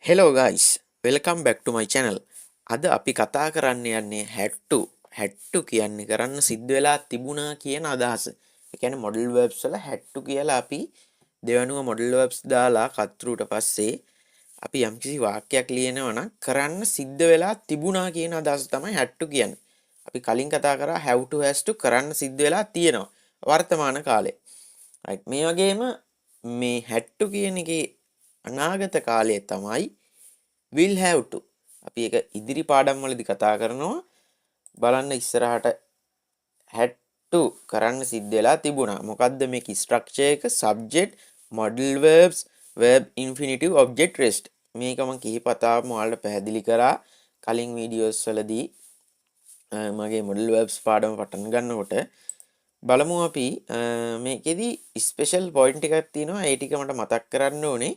Hello guys, welcome back to my channel. අද අපි කතා කරන්න යන්නේ had to. Had to කියන්නේ කරන්න සිද්ධ වෙලා තිබුණා කියන අදහස. ඒ කියන්නේ modal verbs වල had to කියලා අපි දෙවනුව modal verbs දාලා කතෘට පස්සේ අපි යම්කිසි වාක්‍යයක් ලියනවා නම් කරන්න සිද්ධ වෙලා තිබුණා කියන අදහස තමයි had to කියන්නේ. අපි කලින් කතා කරා have to, has to කරන්න සිද්ධ වෙලා තියෙනවා වර්තමාන කාලේ. Right, මේ වගේම මේ had to කියන එකේ අනාගත කාලය තමයි will have to. අපි ඒක ඉදිරි පාඩම් වලදී කතා කරනවා. බලන්න ඉස්සරහට had to කරන්න සිද්ධ වෙලා තිබුණා. මොකද්ද මේකේ ස්ට්‍රක්චර් එක? Subject, modal verbs, verb infinitive, object, rest. මේක මම කිහිප වතාවක්ම ඔයාලට පැහැදිලි කරා කලින් වීඩියෝස් වලදී මගේ මොඩල් verbs පාඩම පටන් ගන්නකොට. බලමු අපි මේකෙදි ස්පෙෂල් පොයින්ට් එකක් තියෙනවා. ඒ ටික මට මතක් කරන්න ඕනේ.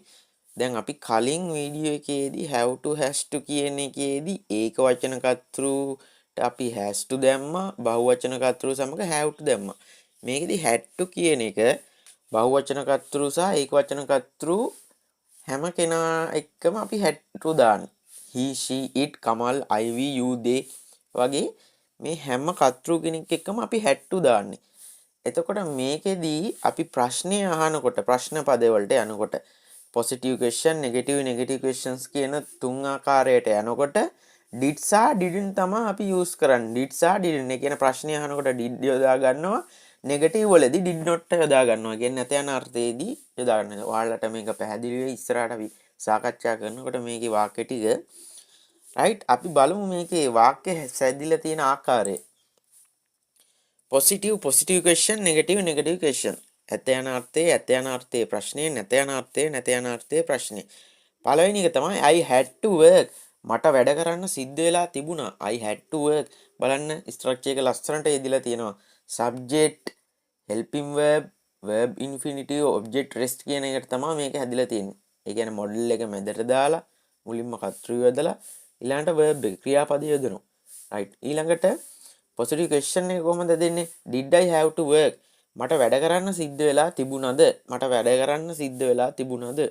දැන් අපි කලින් වීඩියෝ එකේදී have to, has to කියන එකේදී ඒක වචන කතෘට අපි has to දැම්මා, බහුවචන කතෘ සමග have to දැම්මා. මේකෙදි had to කියන එක බහුවචන කතෘ සහ ඒක වචන කතෘ හැම කෙනා එක්කම අපි had to දාන්නේ. He, she, it, Kamal, I, we, you, they වගේ මේ හැම කතෘ කෙනෙක් එක්කම අපි had to දාන්නේ. එතකොට මේකෙදී අපි ප්‍රශ්නය අහනකොට, ප්‍රශ්න පද වලට යනකොට, positive question, negative, negative questions කියන තුන් ආකාරයට යනකොට did සහ didn't තමයි අපි use කරන්නේ. Did සහ didn't. ඒ කියන්නේ ප්‍රශ්නය අහනකොට did යොදා ගන්නවා, නෙගටිව් වලදී did not යොදා ගන්නවා. කියන්නේ නැත යන අර්ථයේදී යොදා ගන්නවා. ඔයාලට මේක පැහැදිලි වෙයි ඉස්සරහට අපි සාකච්ඡා කරනකොට මේකේ වාක්‍ය ටික. Right, අපි බලමු මේකේ වාක්‍ය සැදිලා තියෙන ආකාරය. Positive, positive question, negative, negative question. ඇත යන අර්ථයේ, ඇත යන අර්ථයේ ප්‍රශ්නය, නැත යන අර්ථයේ, නැත යන අර්ථයේ ප්‍රශ්නය. පළවෙනි එක තමයි I had to work. මට වැඩ කරන්න සිද්ධ වෙලා තිබුණා. I had to work. බලන්න ස්ට්‍රක්චර් එක ලස්සනට යෙදිලා තියෙනවා. Subject, helping verb, verb infinitive, object, rest කියන එකට තමයි මේක හැදිලා තියෙන්නේ. ඒ කියන්නේ මොඩල් එක මැදට දාලා මුලින්ම කතෘ යොදලා ඊළඟට verb එක ක්‍රියාපද යොදනවා. Right, ඊළඟට positive question එක කොහොමද දෙන්නේ? Did I have to work? මට වැඩ කරන්න සිද්ධ වෙලා තිබුණද? මට වැඩ කරන්න සිද්ධ වෙලා තිබුණද?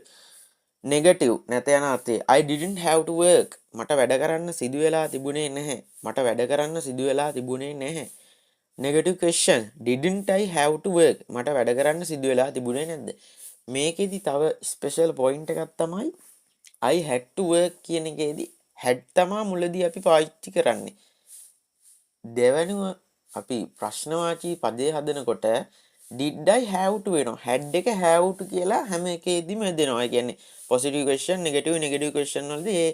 නෙගටිව් නැත යන අර්ථයේ I didn't have to work. මට වැඩ කරන්න සිදු වෙලා තිබුණේ නැහැ. මට වැඩ කරන්න සිදු වෙලා තිබුණේ නැහැ. Negative question, didn't I have to work? මට වැඩ කරන්න සිදු වෙලා තිබුණේ නැද්ද? මේකෙදි තව ස්පෙෂල් පොයින්ට් එකක් තමයි I had to work කියන එකේදී had තමා මුලදී අපි පාවිච්චි කරන්නේ. දෙවනුව අපි ප්‍රශ්නවාචී පදේ හදනකොට did I have to වෙනවා. Had එක have to කියලා හැම එකේදීම දෙනවා. ඒ කියන්නේ positive question, negative, negative question වලදී ඒ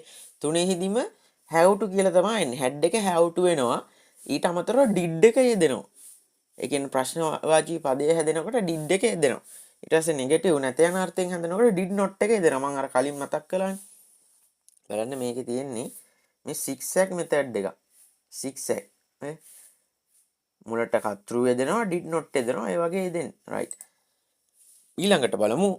තුනෙහිදීම have to කියලා තමයි එන්නේ. Had එක have to වෙනවා. ඊට අමතරව did එක යෙදෙනවා. ඒ කියන්නේ ප්‍රශ්නවාචී පදය හැදෙනකොට did එක යෙදෙනවා. ඊට පස්සේ නෙගටිව් නැත යන අර්ථයෙන් හදනකොට did not එක යෙදෙනවා. මම අර කලින් මතක් කළානේ. බලන්න මේකේ තියෙන්නේ මේ zigzag method එක. Zigzag නේ. මුලට කතෘ යෙදෙනවා, did not යෙදෙනවා, ඒ වගේ යෙදෙන්නේ. Right, ඊළඟට බලමු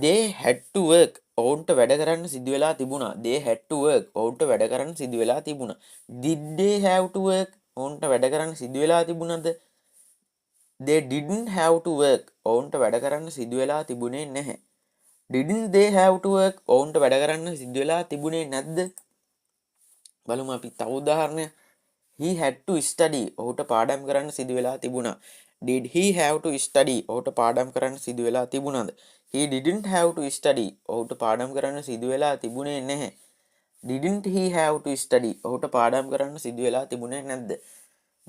they had to work. ඔවුන්ට වැඩ කරන්න සිදු වෙලා තිබුණා. They had to work. ඔවුන්ට වැඩ කරන්න සිදු වෙලා තිබුණා. Did they have to work? ඔවුන්ට වැඩ කරන්න සිදු වෙලා තිබුණාද? They didn't have to work. ඔවුන්ට වැඩ කරන්න සිදු වෙලා තිබුණේ නැහැ. Didn't they have to work? ඔවුන්ට වැඩ කරන්න සිදු වෙලා තිබුණේ නැද්ද? බලමු අපි තව උදාහරණයක්. He had to study. ඔහුට පාඩම් කරන්න සිදු වෙලා තිබුණා. Did he have to study? ඔහුට පාඩම් කරන්න සිදු වෙලා තිබුණාද? He didn't have to study. ඔහුට පාඩම් කරන්න සිදු වෙලා තිබුණේ නැහැ. Didn't he have to study? ඔහුට පාඩම් කරන්න සිදු වෙලා තිබුණේ නැද්ද?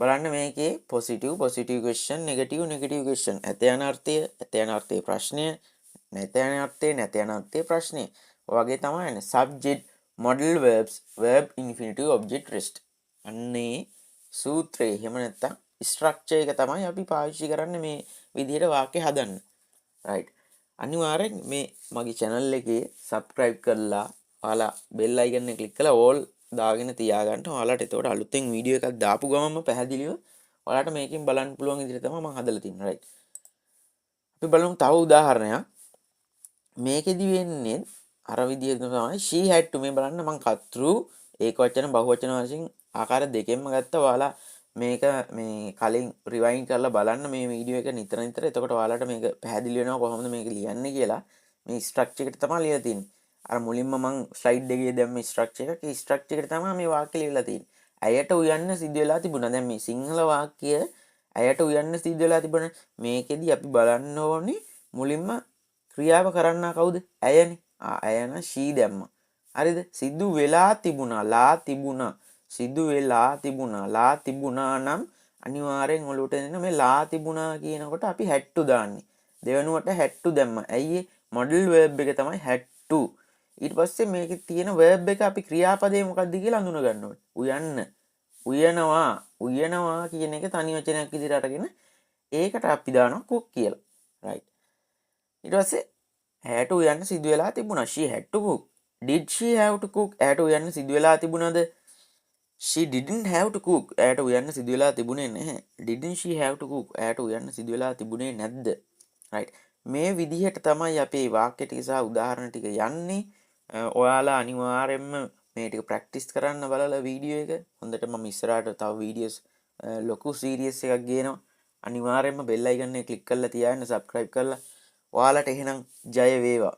බලන්න මේකේ positive, positive question, negative, negative question. ඇත යන අර්ථය, ඇත යන අර්ථයේ ප්‍රශ්නය, නැත යන අර්ථය, නැත යන අර්ථයේ ප්‍රශ්නය. ඔය වගේ තමයි එන්නේ. Subject, modal verbs, verb infinitive, object, rest. අන්නේ සූත්‍රය එහෙම නැත්තම් ස්ට්‍රක්චර් එක තමයි අපි පාවිච්චි කරන්නේ මේ විදිහට වාක්‍ය හදන්න. රයිට්. අනිවාර්යෙන් මේ මගේ channel එකේ subscribe කරලා ඔයාලා බෙල් අයිකන් එක ක්ලික් කරලා ඕල් දාගෙන තියාගන්න. ඔයාලට එතකොට අලුතෙන් වීඩියෝ එකක් දාපු ගමන්ම පැහැදිලිව ඔයාලට මේකෙන් බලන්න පුළුවන් විදිහට තමයි මම හදලා තින්නේ. රයිට්. අපි බලමු තව උදාහරණයක්. මේකෙදි වෙන්නේ අර විදිහටම තමයි. She had to. මේ බලන්න මං කතෘ ඒකවචන බහුවචන වශයෙන් ආකාර දෙකෙන්ම ගත්තා. ඔයාලා මේක මේ කලින් රිවයින්ඩ් කරලා බලන්න මේ වීඩියෝ එක නිතර නිතර. එතකොට ඔයාලට මේක පැහැදිලි වෙනවා කොහොමද මේක ලියන්නේ කියලා. මේ ස්ට්‍රක්චර් එකට තමයි ලියලා තියෙන්නේ. අර මුලින්ම මං ස්ලයිඩ් එකේ දැම්ම ස්ට්‍රක්චර් එකක්. ඒ ස්ට්‍රක්චර් එකට තමයි මේ වාක්‍ය ලියලා තියෙන්නේ. ඇයට උයන්න සිදු වෙලා තිබුණා. දැන් මේ සිංහල වාක්‍ය ඇයට උයන්න සිදු වෙලා තිබුණා. මේකෙදි අපි බලන්න ඕනේ මුලින්ම ක්‍රියාව කරන්නා කවුද? ඇයනේ. ආ, ඇය නම් she දැම්මා. හරිද? සිදු වෙලා තිබුණා, ලා තිබුණා. සිදු වෙලා තිබුණා, ලා තිබුණා නම් අනිවාර්යෙන් ඔලුවට එන මේ ලා තිබුණා කියනකොට අපි had to දාන්නේ. දෙවනුවට had to දැම්මා. ඇයි ඒ? මොඩල් verb එක තමයි had to. ඊට පස්සේ මේකේ තියෙන verb එක අපි ක්‍රියාපදේ මොකද්ද කියලා අඳුන ගන්න ඕනේ. උයන්න. උයනවා. උයනවා කියන එක තනි වචනයක් විදිහට අරගෙන ඒකට අපි දානවා cook කියලා. Right. ඊට පස්සේ ඇයට උයන්න සිදු වෙලා තිබුණා. She had to cook. Did she have to cook? ඇයට උයන්න සිදු වෙලා තිබුණාද? She didn't have to cook. ඇයට උයන්න සිදු වෙලා තිබුණේ නැහැ. Didn't she have to cook? ඇයට උයන්න සිදු වෙලා තිබුණේ නැද්ද? Right. මේ විදිහට තමයි අපේ වාක්‍ය ටික සහ උදාහරණ ටික යන්නේ. ඔයාලා අනිවාර්යයෙන්ම මේ ටික ප්‍රැක්ටිස් කරන්න බලලා වීඩියෝ එක. හොඳට මම ඉස්සරහට තව වීඩියෝස් ලොකු සීරීස් එකක් ගේනවා. අනිවාර්යයෙන්ම බෙල් අයිකන් එක ක්ලික් කරලා තියාගන්න, සබ්ස්ක්‍රයිබ් කරලා. ඔයාලට එහෙනම් ජය වේවා.